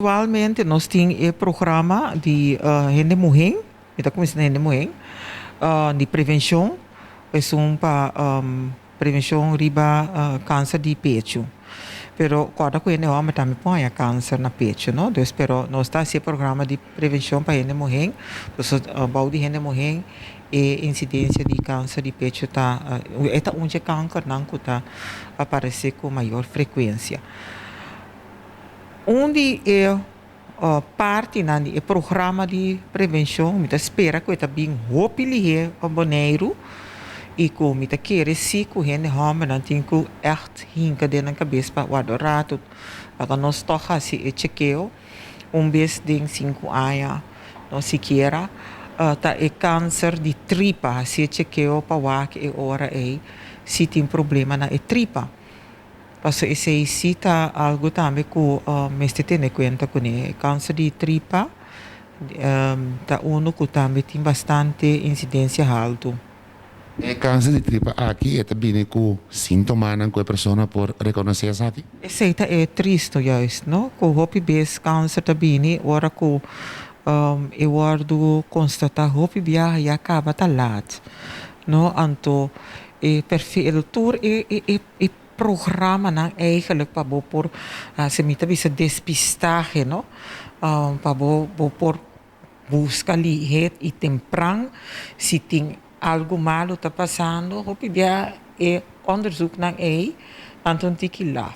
Aktualmente nos tin e programa di hende muhé, mi ta kuminsá hende muhé, di prevenshon, esun pa prevenshon riba kanser di pechu. Pero kòrda ku hende hòmber tambe por haña kanser na pechu, no? Dus pero nos ta hasi e programa di prevenshon pa hende muhé, pasobra bou di hende muhé e insidensia di kanser di pechu ta e ta un dje kankernan ku ta aparesé ku mayor frekuensia. Un di e partinan di e programa di prevenshon, mi ta spera ku e ta bin hopi lihé pa Boneiru i ku mi ta kere si ku hende hòmbernan tin ku ègt hinka den nan kabes pa warda un ratu pa nos tòg hasi e chekeo un bes den 5 aña, no sikiera, ta e kanser di tripa, hasi e chekeo pa wak e ora ei si tin problema na e tripa. Paso esei si ta algu tambe ku mester tene kuenta kuné. Kanser di tripa ta unu ku tambe tin bastante insidensia haltu. E kanser di tripa aki, e ta bini ku síntomanan ku e persona por rekonosé esaki? Esei ta e tristu juist, no? Ku hopi bes kanser ta bini ora ku e wòrdu konstatá, hopi biaha ya kaba ta laat. No? Anto e perfil tur e programanan eigenlijk pa bo por hasi, mi ta bisa, despistahe, no? Pa bo por buska lihé i tempran si tin algu malu ta pasando, hopi bia e onderzoeknan ei nan ta un tiki laf.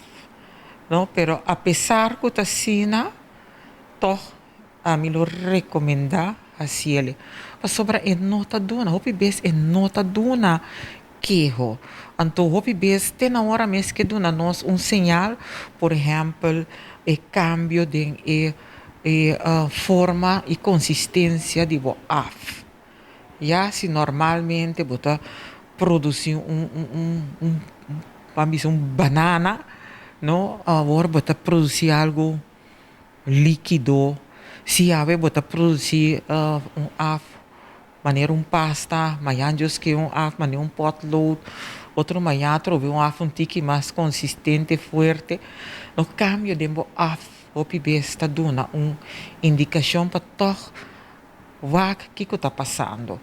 No? Pero apesar ku ta asina, tòg ami lo rekomendá hasié. Pasobra e no ta duna, hopi bes e no ta duna keho. Anto hopi bes te na ora mes ku duna nos un señal, por ehèmpel, e kambio den e forma i konsistensia di bo af. Ya si normalmente bo ta produsí un, bisa, un banana, no? Awor bo ta produsí algu líkido. Si awe bo ta produsí un af manera un pasta, mañan djis ku un af manera un potlood, otro mañan atrobe un af un tiki mas konsistente, fuerte. No, kambio den bo af hopi bes ta duna un indikashon pa tòg wak kiko ta pasando.